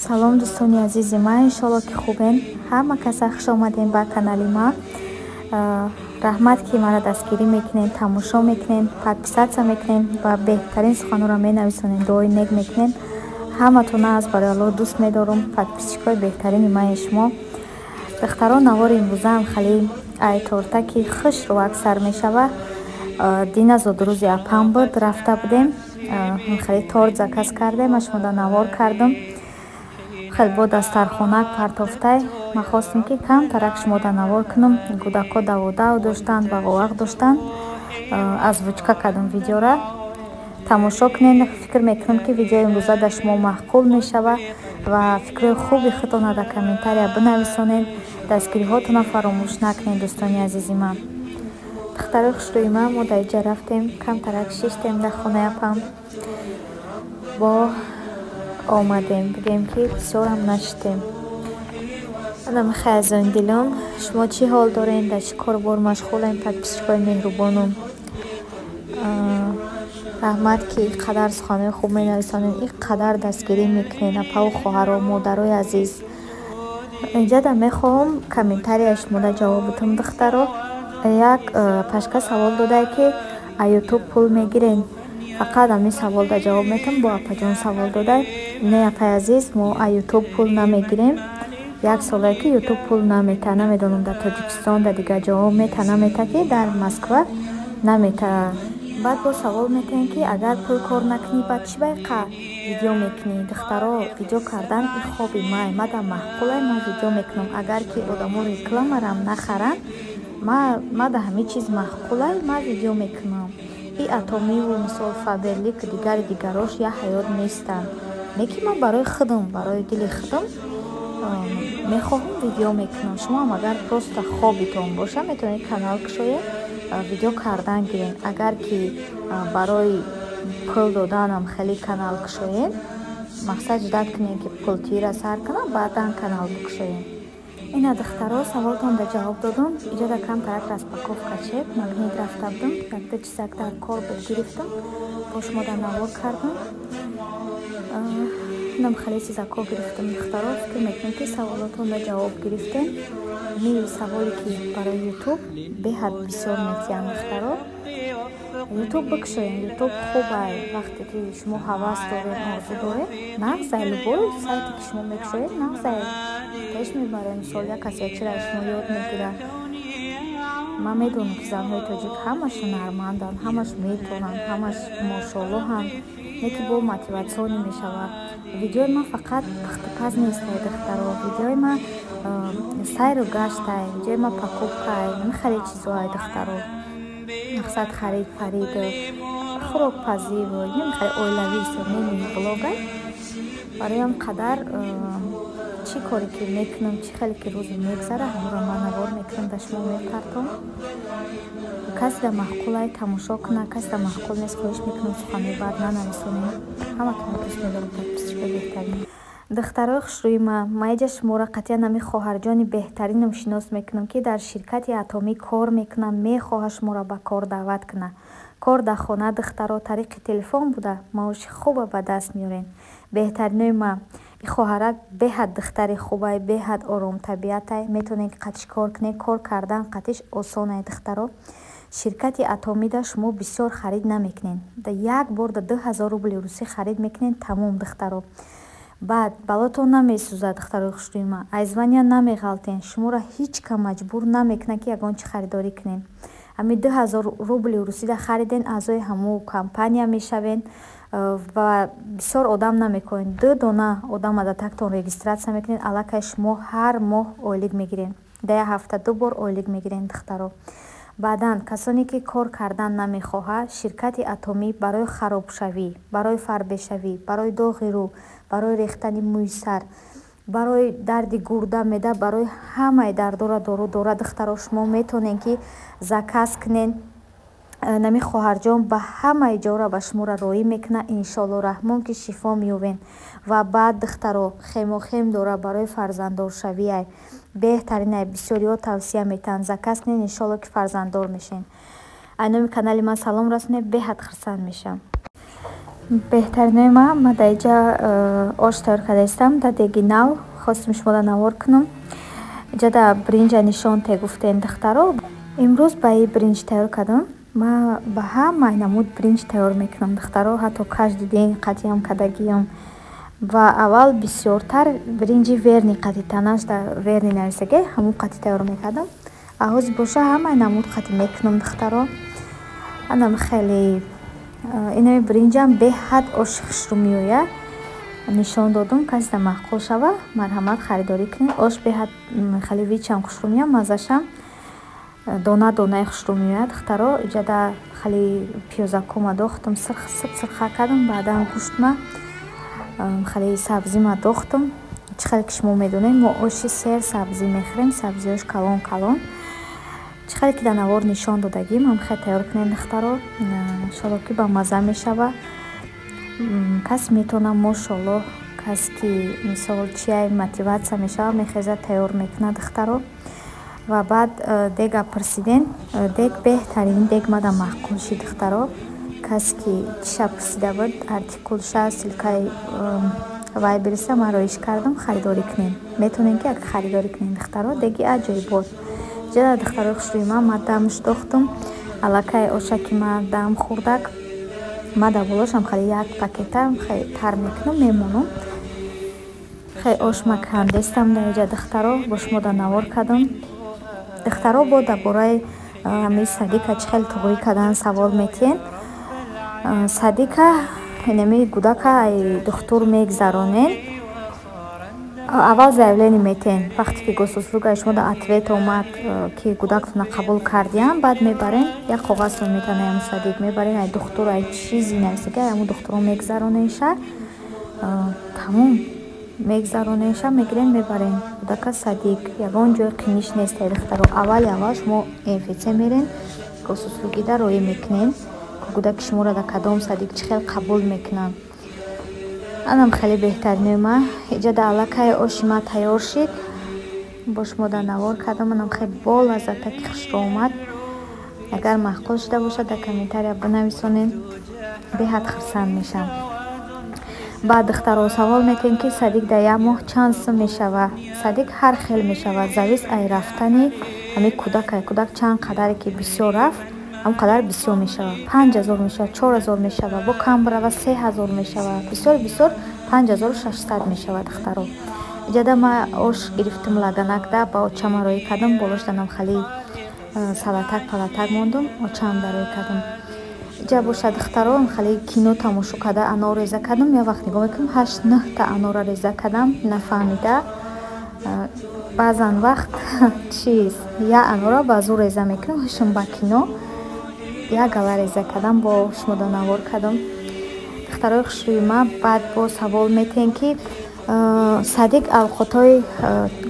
Салом, дӯстони азизи ман, иншоалло, ки хубен. Ҳама каса хуш омадем ба канали ман. Раҳмат, ки маро дастгирӣ мекунед, тамошо мекунед, подписаться мекунед ва беҳтарин суханҳоро менависонед, дуои нек мекунед. Ҳаматона аз барои Аллоҳ дӯст медорам, подписчикҳои беҳтарини мани шумо. Духтарон, навори имрӯзаам хеле ай тортаки хушрӯак сар мешава. Дина зодрӯзи апам буд, рафта будем, хеле торт заказ кардем, ман шумода навор кардам. Хеле бо дастархонак партофтай, ман хостем, ки камтарак шумода навор кунам. Кӯдакҳо даводав доштанд, бағовақ доштанд, озвучка кардам. Видеора тамошо кунед. Фикр мекунам, ки видеои имрӯза дар шумо маъқул мешава ва фикрҳои хуби худтонро дар комментария бинависонед. Дастгириҳотонро фаромӯш накунед, дӯстони азизи ман. Духтарои хушрӯи ман, мо дар иҷа рафтем, камтарак шиштем дар хонаи апам, бо омадем. Бигӯем, ки бисёрам нашитем. Анамихай, азизони дилом, шумо чӣ ҳол дорем, дар чӣ корубор машғулем, подписчикҳои меҳрубонум? Раҳмат, ки ин қадар суханҳои хуб менависонед, ин қадар дастгирӣ мекунед, апаву хоҳаро, модарои азиз. Инҷада мехоҳам комментарияи шумода ҷавоб бидиҳам, духтаро. Як пашка савол додае, ки а Ютуб пул мегирен? Фақат ҳамин саволда ҷавоб метам. Бо апаҷон савол додай. Не, апаи азиз, мо а Ютуб пул намегирем. Як солае, ки Ютуб пул намета. Намедонам, дар Тоҷикистон, дар дигар ҷоҳо мета, намета, ки дар Москва намета. Баъд боз савол метаҳем, ки агар пул кор накунӣ, баъд чӣ байқа видео мекунӣ? Духтаро, видео кардан и хоби май, мадам маъқулай, ман видео мекунам. Агар ки одамо рекламарам нахаранд, ма да ҳамин чиз маъқулай, ман видео мекунам. И Атомиву, мисол, Фаберлик, дигари дигарош як ҳаёт нестанд, не ки ман барои худам, барои дили худам мехоҳам, видео мекунам. Шумоам агар просто хобитон боша, метавонед канал кушоед, видео кардан гиред. Агар ки барои пул доданам хеле канал кушоед, мақсад ждать кунед, ки пултира сар кунам, баъдан канал бикушоед. Ина, духтаро, саволтонда ҷавоб додум. Иҷода камтарак распаковка чек, Магнит рафта будум, якта чизак дар кор буд, гирифтам, бо шумода навор кардам. Инам хеле чизакҳо гирифтам. Духтаро, фикр мекунем, ки саволотонда ҷавоб гирифтем. Ми саволе, ки барои Ютуб беҳад бисёр метиҳанд. Духтаро, Ютуб бикушоем, Ютуб хубай. Вақте ки шумо ҳавас доред, орзу доред, нағзай. Любой сайте, ки шумо мекушоед, нағзай, пеш мебаред. Мисол, як касе чира шумо ёд мегирад. Ман медонам, ки занҳои тоҷик ҳамаш ҳунарманданд, ҳамаш метавонанд, ҳамаш мошоллоҳанд, не ки бо мотиватсионӣ мешавад. Видеои ман фақат пухтупаз нестай, духтаро. Видеои ман сайру гаштай, видеои ман покупкай, хеле чизоай, духтаро. Мақсад харид фарид, хӯрокпазиву хеле оилавӣ, мини блогай. Барои ҳам қадар чӣ коре ки мекунам, чӣ хеле ки рӯзе мегзара, ҳамонро ман навор мекунам, ба шумо мепартом. Касе да маъқулай, тамошо кунад, касе да маъқул нест, хоҳиш мекунам, суханҳои бад нанависонем. Ҳаматонро дӯст медорам, подписчикои беҳтарин. Духтарои хушрӯи ман, ман иҷа шуморо қатъиян ҳами хоҳарҷони беҳтаринам шинос мекунам, ки дар ширкати Атомӣ кор мекунам, мехоҳад шуморо ба кор даъват кунад. Кор дар хона, духтаро, тариқи телефон буда, маоши хуба ба даст меорем. Беҳтаринои ман, и хоҳарак беҳад духтари хубай, беҳад оромтабиатай. Метавонед, ки қатиш кор кунед, кор кардан қатиш осонай, духтаро. Ширкати Атомида шумо бисёр харид намекунед, як бор да 2000 рубли русӣ харид мекунед, тамом, духтаро. Баъд балотон намесӯзад, духтарои хушрӯи ман, аз звания намеғалтен, шуморо ҳеҷ кам маҷбур намекунад, ки ягон чӣ харидорӣ кунед. Ҳамин 2000 рубли русида хариден, аъзои ҳамун компания мешавен ва бисёр одам намекунед. Ду дона одама дар тактон регистрация мекунед, аллакай шумо ҳар моҳ ойлик мегиред, дар як ҳафта ду бор ойлик мегиред, духтаро. Баъдан, касоне ки кор кардан намехоҳад, ширкати Атомӣ барои харобшавӣ, барои фарбешавӣ, барои доғи рӯ, барои рехтани мӯи сар, барои дарди гурда, меъда, барои ҳамаи дардора дору дорад. Духтаро, шумо метавонед, ки заказ кунед. Нами хоҳарҷон ба ҳамаи ҷора ба шуморо роӣ мекунад. Иншоалло раҳмон, ки шифо меёбед. Ва баъд, духтаро, хемохем дорад, барои фарзанддоршавиай беҳтаринай, бисёриҳо тавсия метаҳанд. Заказ кунед, иншоалло, ки фарзанддор мешавед. Аз номи канали ман салом расонед, беҳад хурсанд мешавам. Беҳтаринои ма дар иҷа ош тайёр кардаистам дар деги нав, хостем шуморо навор кунам. Иҷа да бринҷа нишон те гуфтем, духтаро. Имрӯз ба и бринҷ тайёр кардам. Ма ба ҳамаи намуд бринҷ тайёр мекунам, духтаро, ҳатто каждый день қатъиам кардагиам. Ва аввал бисёртар бринҷи Верный қатъи, танаш дар Верный нависаге, ҳамун қатъи тайёр мекардам. А ҳозир боша ҳамаи намуд қатъи мекунам, духтаро. Анам хеле инами бринҷам беҳад оши хушрӯ меояд. Нишон додум, касе маъқул шава, марҳамат, харидорӣ кунед. Ош беҳад хеле вичам хушрӯ меояд, маззашам дона донаи хушрӯ меояд, духтаро. Иҷада хеле пиёзакома дохтам, сирх сирха кардам, баъдан гӯштма, хеле сабзима дохтам. Чӣ хеле ки шумо медонед, мо оши сер сабзӣ мехӯрем, сабзиҳош калон калон. Чӣ хеле ки дар навор нишон додагим, ҳам хел тайёр кунед, духтаро. Иншолло ки ба мазза мешава. Кас метавона, мошоллоҳ, кас ки мисол чия мотиватсия мешава, мехезад, тайёр мекунад, духтаро. Ва баъд дега пурсиден, дег беҳтарин дег мада маъқул шид, духтаро. Кас ки чиша пурсида буд, артикулша, ссылкаи Вайлдберриса ман роиш кардам, харидорӣ кунед. Метавонед ки харидорӣ кунед, духтаро, деги аҷоибот. Иҷа, духтарои хушрӯи ман, ма дамш дохтам. Аллакай ошаки ма дам хӯрдак. Ма дар болошам хеле як пакета хеле тар мекунам, мемонам. Хеле ош ма кандестам дар иҷа, духтаро, бо шумо дар навор кардам. Духтаро, бо дар бораи ҳамин садика чӣ хеле туғрӣ кардан савол метиҳен. Садика инами гудака ай духтур мегзаронен. Аввал заявление метиҳен. Вақте ки госуслугаи шумо дар ответ омад, ки гудактона қабул кардиям, баъд мебарен, як коғазтон метавонед ҳамун садик мебарен, ай духтур, ай чизи нависаги, ай ҳамун духтуро мегзароненша, тамом, мегзароненша, мегирен, мебарен гудака садик. Ягон ҷои қиниш нест, ай духтаро. Аввали аввал шумо МФЦ мерен, госуслугида роӣ мекунен, гудаки шуморо дар кадом садик чӣ хел қабул мекунанд. Анам хеле беҳтаринои ма. Иҷа да аллакай оши ма тайёр шид. Бо шумо дар навор кардам. Анам хеле бо лаззатаки хушрӯ омад. Агар маъқул шуда бошад, дар комментария бинависонед, беҳад хурсанд мешавам. Баъд, духтаро, савол метиҳем, ки садик дар як моҳ чанд сум мешавад. Садик ҳар хел мешавад, зависит ай рафтани ҳамин кӯдак. Ай кӯдак чанд қадаре ки бисёр рафт, ҳамон қадар бисёр мешавад. 5000 мешавад, 4000 мешавад, бо кам бирава 3000 мешавад, бисёр бисёр 5600 мешавад, духтаро. Иҷада ма ош гирифтам лаганакда, ба очама роӣ кардам, болош данам хали салатак палатак мондум, очаам дароӣ кардам. Иҷа бошад, духтаро, хали кино тамошо карда анор реза кардам. Як вақт нигоҳ мекунам, ҳашт нӯҳта анора реза кардам, нафаҳмида. Баъзан вақт чиз як анора ба зур реза мекунам, ҳушм ба кино як гала реза кардам, бо шумо да навор кардам. Духтарои хушрӯи ма, баъд бо савол метиҳем, ки садик авқотҳои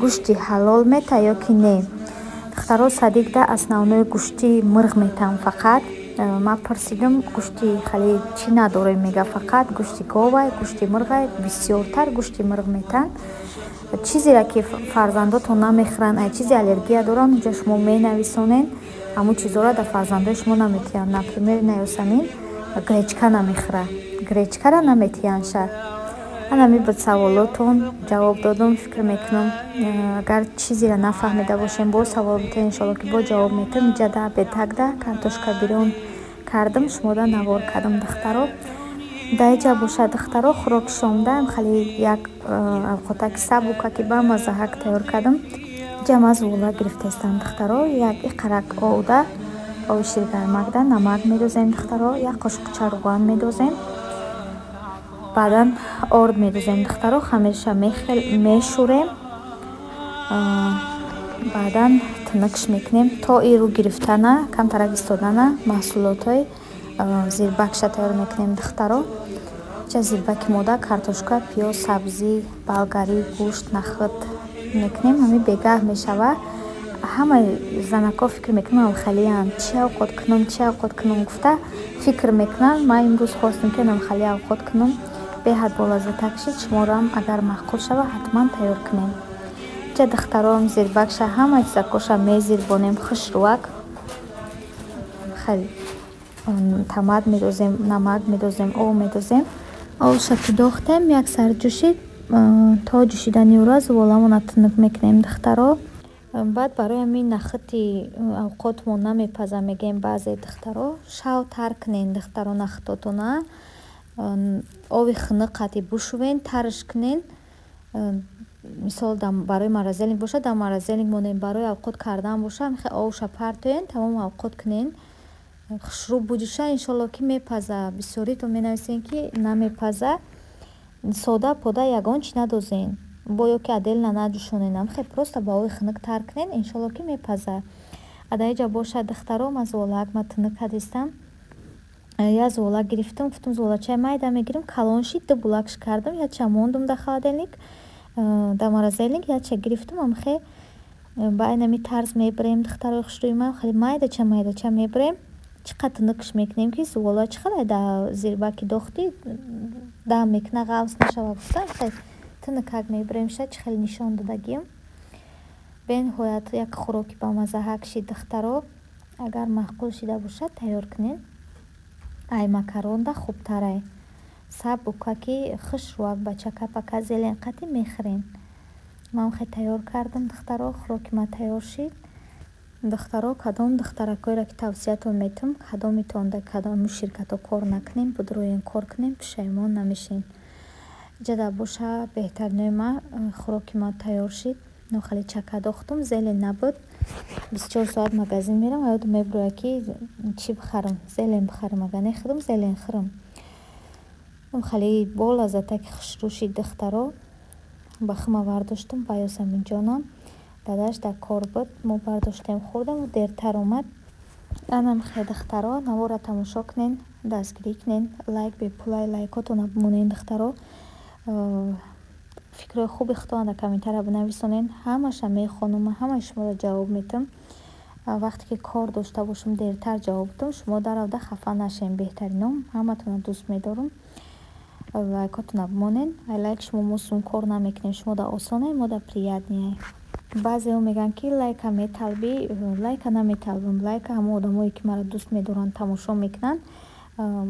гӯшти ҳалол мета ё ки не. Духтаро, садикда основной гӯшти мирғ метаҳам фақат. Ман пурсидам, гӯшти хеле чӣ надорем, мега, фақат гӯшти говай, гӯшти мирғай, бисёртар гӯшти мирғ метаҳанд. Чизеро ки фарзандотон намехӯранд, ай чизе аллергия доранд, унҷа шумо менависонед, ҳамун чизҳоро дар фарзандои шумо наметиҳанд. Например, Наёсамин гречка намехӯрад, гречкаро наметиҳанд. Анами буд саволотон, ҷавоб додум, фикр мекунам. Агар чизеро нафаҳмида бошем, боз савол битед, иншолло ки боз ҷавоб метиҳам. Иҷада бетагда картошка бирён кардам, шумода навор кардам, духтаро. Дар иҷа бошад, духтаро, хӯроки шомда хеле як авқотаки сабука ки ба маззаҳак тайёр кардам. Иҷа ман зувола гирифтаистам, духтаро. Як иқарак овда, оби ширгармакда намак медозем, духтаро, як қошуқча рӯған медозем, баъдан орд медозем, духтаро, хамирша мешӯрем, баъдан тунукш мекунем. То ирӯ гирифтана, камтарак истодана, маҳсулотҳои зирбакша тайёр мекунем, духтаро. Иҷа зирбаки мода картошка, пиёз, сабзӣ, болгарӣ, гӯшт, нахӯд мекунем. Ҳамин бегаҳ мешава. Ҳамаи занакҳо фикр мекунам, халиянд, чӣ авқот кунам, чӣ авқот кунам гуфта фикр мекунанд. Ман имрӯз хостам, ки анам хали авқот кунам, беҳад болаззатак шид. Шуморо агар маъқул шава, ҳатман тайёр кунем. Иҷа, духтарон, зирбакша ҳама чизакоша мезирбонем хушрӯак. Хеле томат медозем, намак медозем, об медозем. Овша ки дохтем, як сар ҷӯшид, то ҷӯшидани ӯра зуволамона тунук мекунем, духтаро. Баъд барои ҳамин нахӯти авқотмон намепаза, мегӯем баъзе духтаро. Шав тар кунен, духтаро, нахӯтотона. Ови хунук қатӣ бушувен, тарш кунен. Мисол, барои морозильник бошад, дар морозильник монем, барои авқот кардан боша, ҳамихе овша партоен, тамом авқот кунен. Хушрӯ буҷӯша, иншолло, ки мепаза. Бисёритон менависен, ки намепаза. Сода пода ягон чи надозен. Бо ё ки отдельно наҷӯшонен, ҳамихе просто ба ови хунук тар кунен, иншолло, ки мепаза. Адаиҷа бошад, духтаро, ман зуволаак ма тунук кардистам. Як зуволак гирифтам, гуфтам, зуволачаи майда мегирам, калон шид, ду булакш кардам, якча мондум дар холодильник, дар морозильник, якча гирифтам, ҳамихе ба айнами тарз мебирем, духтарои хушрӯи ман, хеле майдача майдача мебирем. Чӣ қадр тунукш мекунем, ки зувола чӣ қадар дар зирбаки дохтӣ дам мекуна, ғафз нашава гуфта, хеле тунукак мебиремша, чӣ хеле нишон додагиам. Бениҳоят як хӯроки бамаззаҳак шид, духтаро. Агар маъқул шида бошад, тайёр кунед. Ай макаронда хубтарай. Сабукаки хушрӯак бачака пака зелен қати мехӯрен. Ман хеле тайёр кардам, духтаро, хӯроки ман тайёр шид. Духтаро, кадом духтаракҳоеро ки тавсиятон метавам, кадомитон дар кадом ширкатҳо кор накунем, будроен кор кунем, пушаймон намешин. Иҷада боша, беҳтаринои ма, хӯроки ма тайёр шид. Нохали чака дохтум, зелен набуд. 24 соат магазин мерам, ёдам мебирояд, ки чӣ бихарам, зелен бихарам, агар нехӯрам, зелен хӯрам. Хеле бо лаззатаки хушрӯ шид, духтаро. Ба хума вардоштум, ба Ёсаминҷонам. Дадаш дар кор буд, мо бардоштем, хӯрдем, дертар омад. Анам хе, духтаро, наворро тамошо кунен, дастгирӣ кунен, лайк бепулай, лайкотона бимонен, духтаро. Фикрҳои хуби худтонро дар комментария бинависонен, ҳамаша мехонам, ҳамаи шуморо ҷавоб метам. Вақте ки кор дошта бошам, дертар ҷавоб дам, шумо даравда хафа нашем, беҳтарином, ҳаматонро дӯст медорам. Лайкотона бимонен. Ай лайк шумо мо сум кор намекунем, шумо да осонай, мо да приятный. Баъзеҳо мегӯянд, ки лайка металбӣ, лайка наметалбам. Лайка ҳамон одамое, ки маро дӯст медоранд, тамошо мекунанд,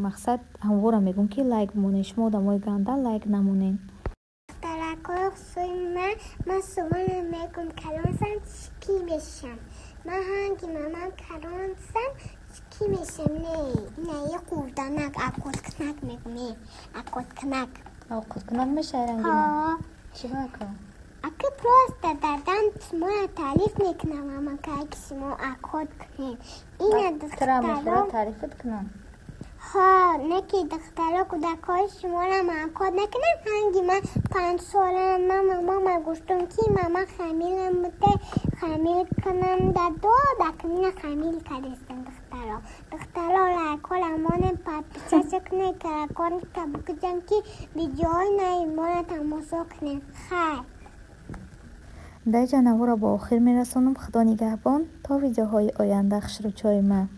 мақсад ҳамвора мегӯям, ки лайк бимонед. Шумо одамои ганда лайк намонед. Духтаракҳои хушрӯи ман, ман сувона мегӯм, калонсам чӣ мешам? Ман ҳанги мамам калонсам чӣ мешам? Не, инаи хурданак, авқоткунак мегӯм, авқоткунак. Авқоткунак мешавӣ ранги ман? Чӣ бака? Ака, просто дадам шуморо таъриф мекунам, мамакае ки шумо авқот кунед. Ина духтаро таърифат кунам? Ҳо, не ки духтаро, кӯдакҳои шуморо авқот накунанд. Ҳанги ман 5 солам, ман мамама гуфтам, ки мама хамирам бите, хамир кунам дадо, дакмина хамир кардистам, духтаро. Духтаро, лайкҳоро монем, подписаться кунед, колокольчика бикушем, ки видеоҳои нави моро тамошо кунед. Хайр. Дар ҷа наворро ба охир мерасонам. Худо нигаҳбон, то видеоҳои оянда, хушрӯчои ман.